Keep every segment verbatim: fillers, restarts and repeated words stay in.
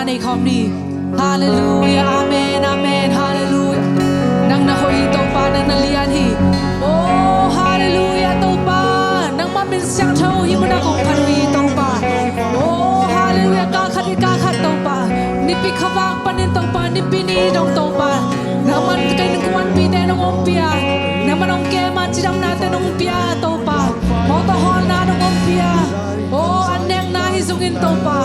Nei khawm ni. Halleluia, amen, amen, halleluia. Nang na hoih hi Topa, nang na lian hi. Oh, halleluia Topa, nangmah min siangtho hih munah kong phat uh hi Topa. Oh, halleluia, kal khat i kal khat Topa, nipi khavak panin Topa, nipi ni dong Topa, nangman ka innkuanpihte nong ompih a, nangman hong kem a, cidamnate nong pia Topa, mawtaw hawlna nong ompih a. Oh, an nekna hi zongin Topa,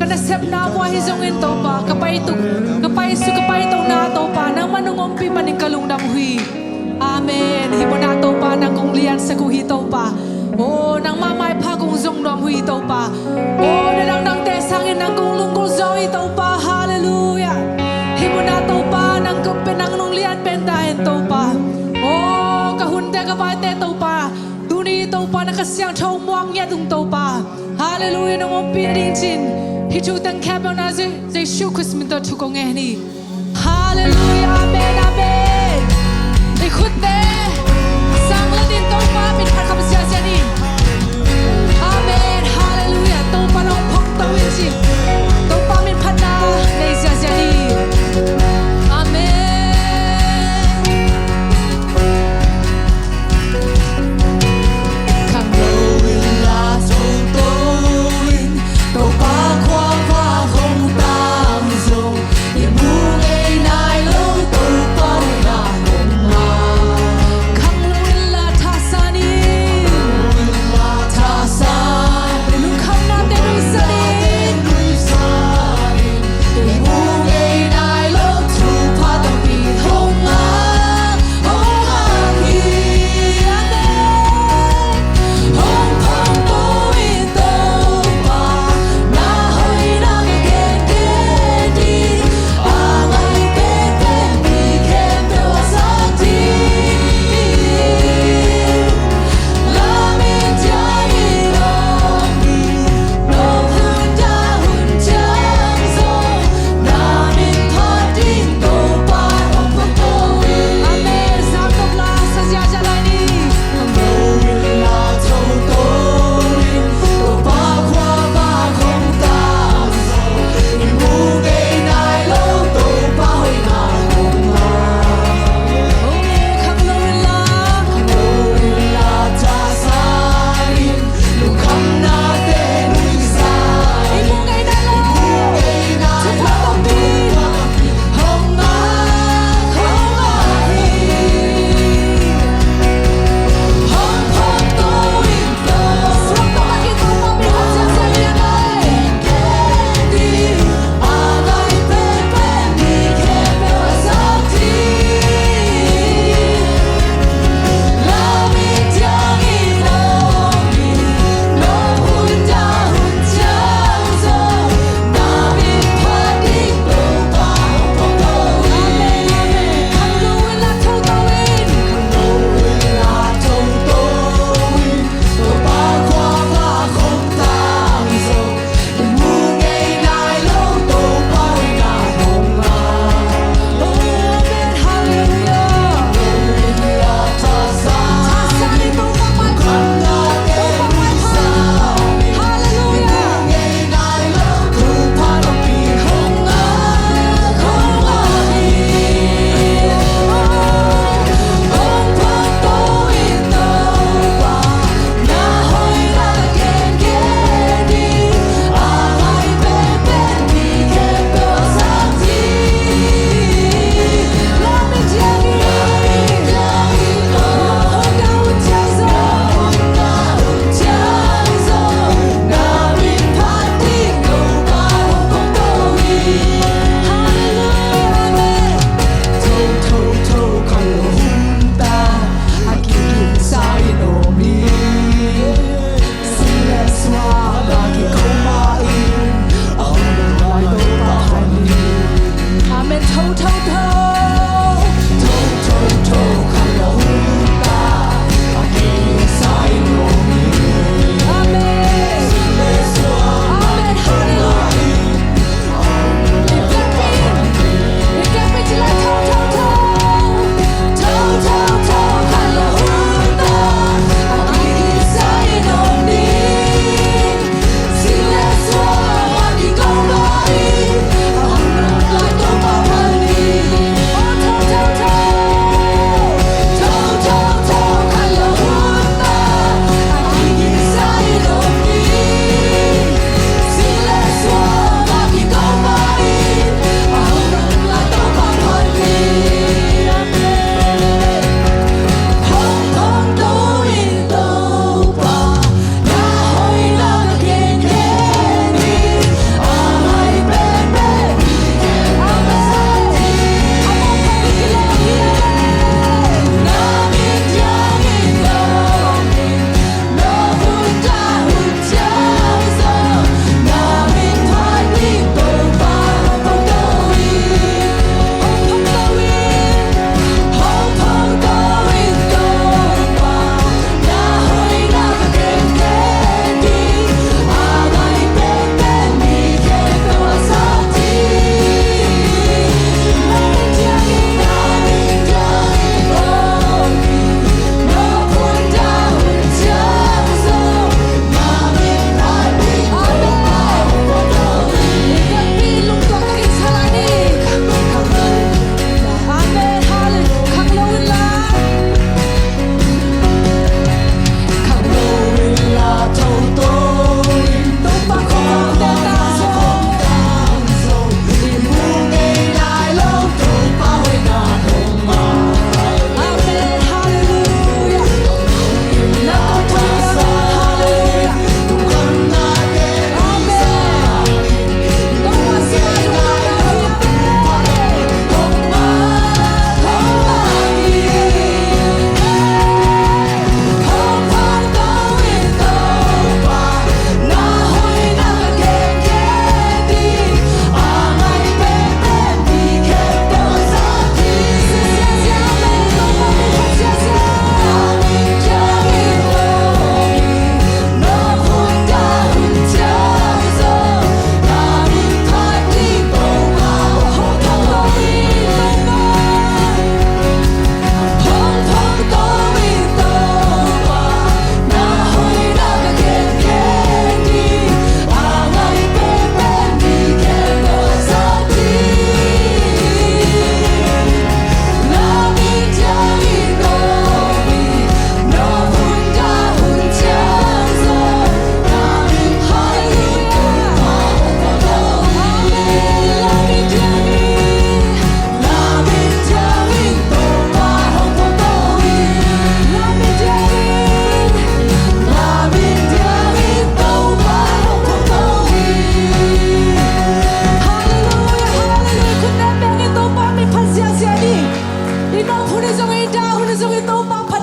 ka nasepna vua hi zongin Topa, ka paitu, ka paisu, ka paitona Topa, nangman nong ompih manin ka lungdam uh hi. Amen. Hih munah Topa nang kong liansak uh hi Topa. Oh, nangmah maipha kong zong nuam uh hi Topa. Oh, na dangdangte sangin nang kong lunggulh zaw hi Topa. Halleluia. Hih munah Topa nang kong pen, nang nong lian pen ta hen Topa. Oh, ka hunte ka vaite Topa, tuni Topa na ka siangtho muak ngiat ung Topa. Halleluia, nong ompih nading cin hih thu teng khempeuh na Jesu Khrist min tawh thu kong ngen hi. Halleluia, amen, amen. I khutte sang latin Topa min phat kham ziazia ni. Amen, halleluia. Topa nong phawk to in cin Topa min phatna nei ziazia ni. Amen. Khanglo in la toto in Topa khua pha hong tam zo. I mu ngei nai lo Topa na hong ma.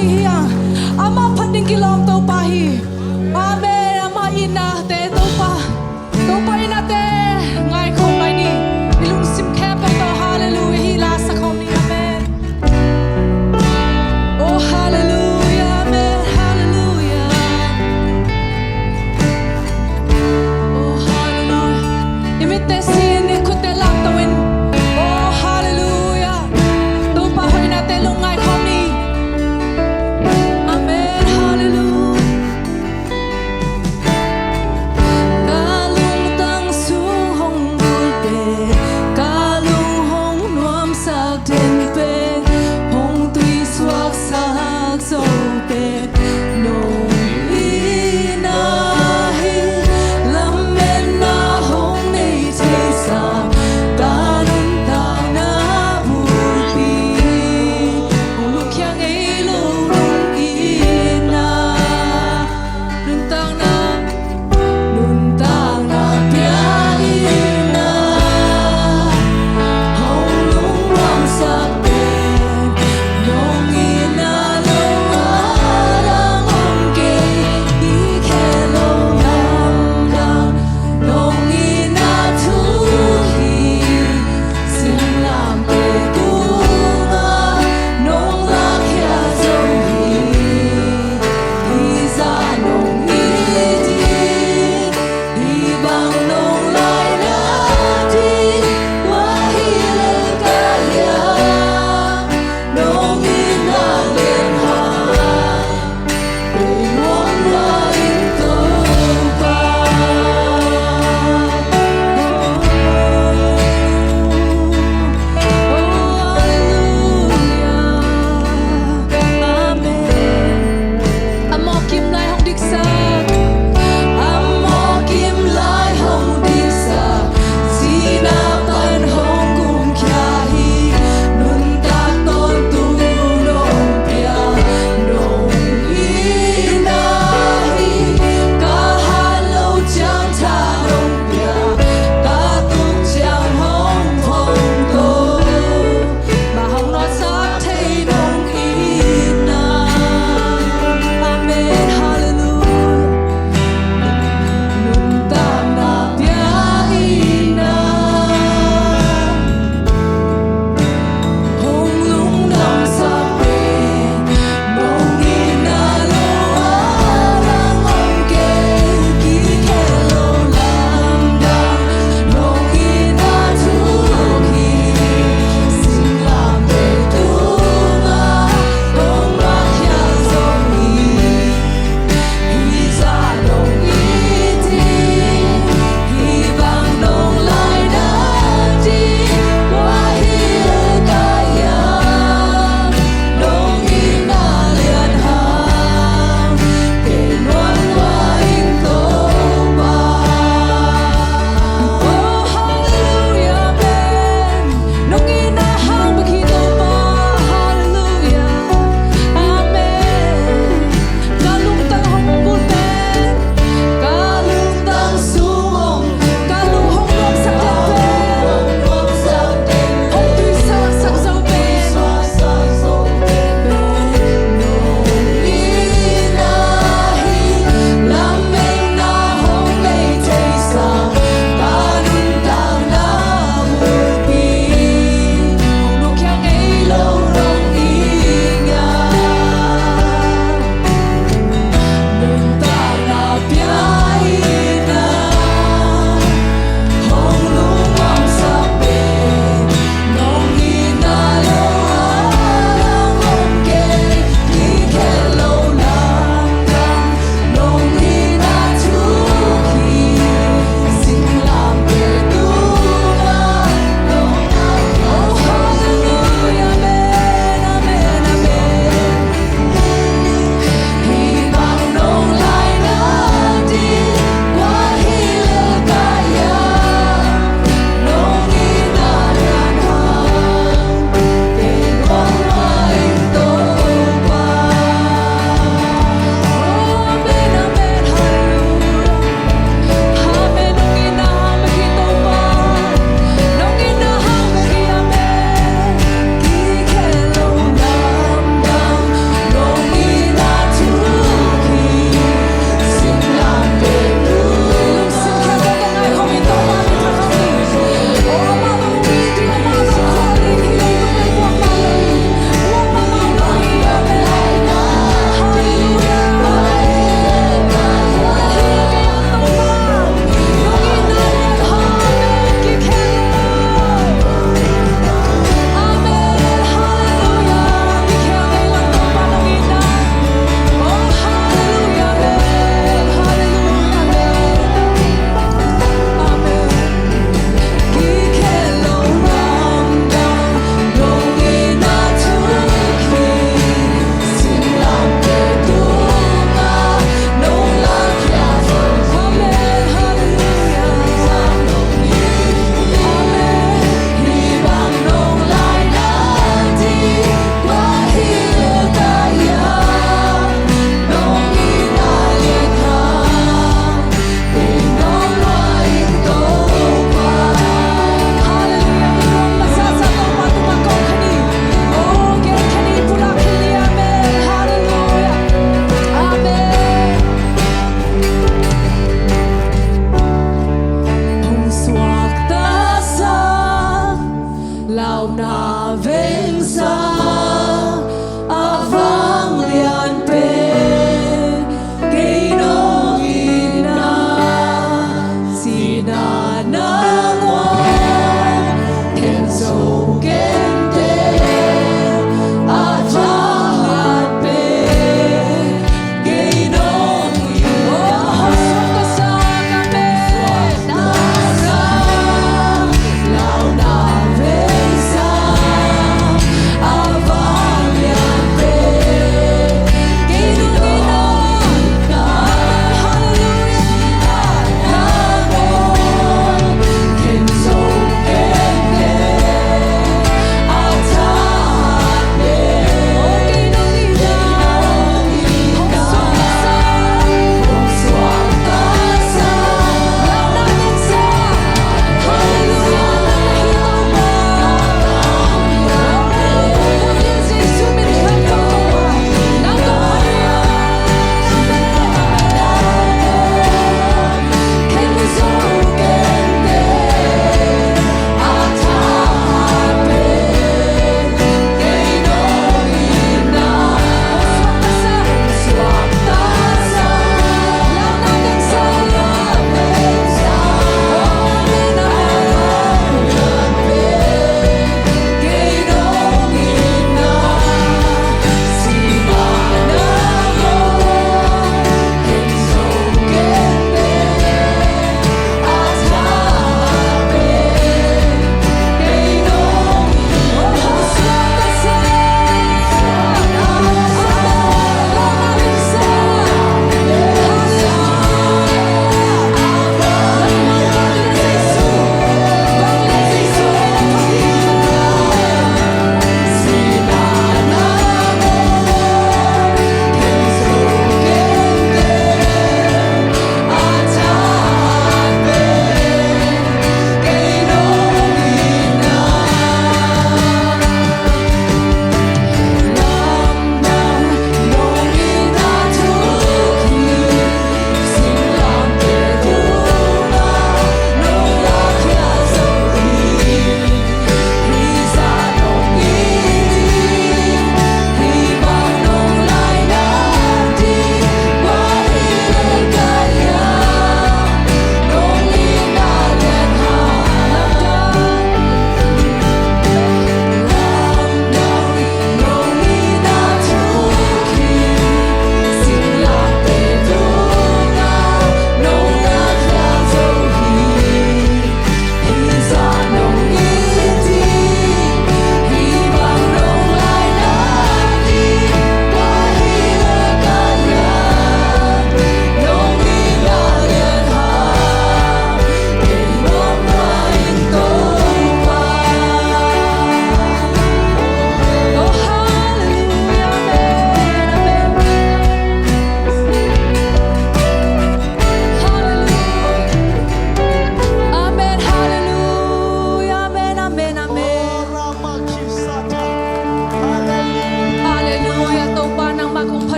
hi a, amah phat ding kilawm Topa hi. Amen. Amah itnate Topa, Topa itnate ngaikhawm lai ni. I lungsim khempeuh tawh halleluiah hih la sa khawm ni. Amen. Oh halleluiah, amen, halleluiah. Oh halleluiah. I mitte sin, i khutte lamto in. Oh halleluiah. Topa hoihnate lungngai khawm ni. Amen, halleluiah. Ka lungtang sung hong bulpih, ka lung hong nuamsak den pen, hong tuisuaksak zo pen nong itna hi. Lametna hong nei thei sa, ka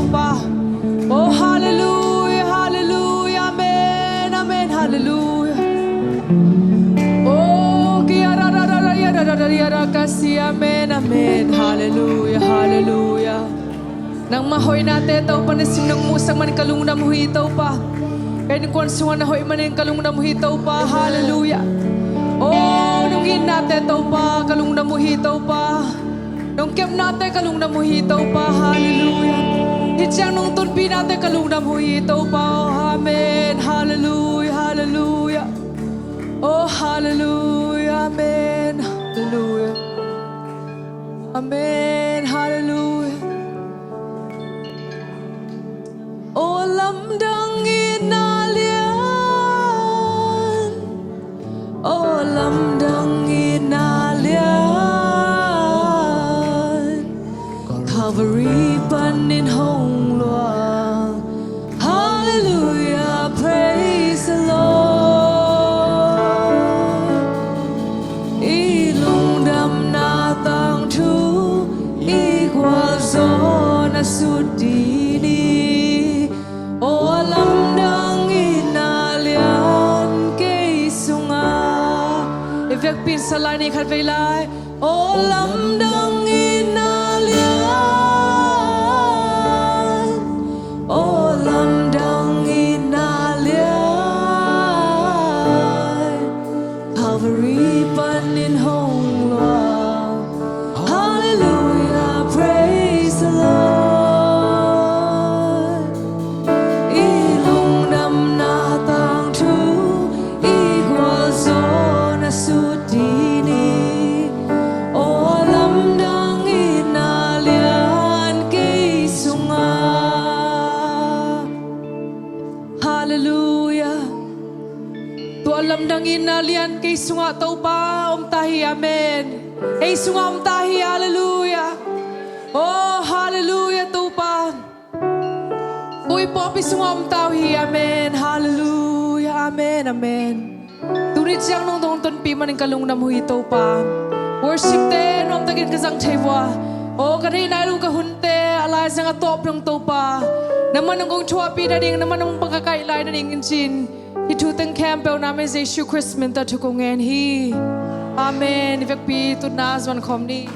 Pa. Oh, hallelujah, hallelujah, amen, amen, hallelujah. Oh, kia ra ra ra ra, ia ra ra ra, ia ra ka si, amen, amen, hallelujah, hallelujah. Nangmah hoihnate Topa, na sin nong muhsak manin ka lungdam uh hi Topa. Ka innkuan sungah na hoih manin ka lungdam uh hi Topa, hallelujah. Oh, nong itnate Topa, ka lungdam uh hi Topa. Nong kepnate ka lungdam uh hi Topa, hallelujah. Hih ciang nong tonpihnate ka lungdam uh hi Topa, oh, amen, hallelujah, hallelujah. Oh, hallelujah, amen, hallelujah. Amen, hallelujah. Oh, lamdang itna lian, oh, lamdang itna lian, Calvary panin hong luang. Hallelujah, praise the Lord. I lungdamna tangthu, i gualzawhna sut ding hi. Oh, lamdang itna lian kei sungah. I vekpi in sa lai ni, khatvei lai. Oh, lamdang itna lian, oh, lamdang itna lian, Calvary panin hong luang. Hallelujah, praise the Lord. I lungdamna tangthu, i gualzawhna sut ding hi. Oh, lamdang itna lian kei sungah. Hallelujah. Tua lamdang itna lian kei sungah Topa om ta hi, amen. Kei sungah om ta hi, hallelujah. Oh, hallelujah, Topa. Koi pawlpi sungah om ta uh hi, amen, hallelujah, amen, amen. Tuni ciang nong dong tonpih manin ka lungdam uh hi Topa. Worship te nuamtakin ka zang thei uh a, aw ka theih nai lo ka hunte a laizang a tawp dong Topa, na man hong kong thuahpih nading, na man hong pangkakaih lai nading in cin, hih thu teng khempeuh na min Jesu Khrist min tawh thu kong ngen hi. Amen. I vekpi tutna zuan khawm ni.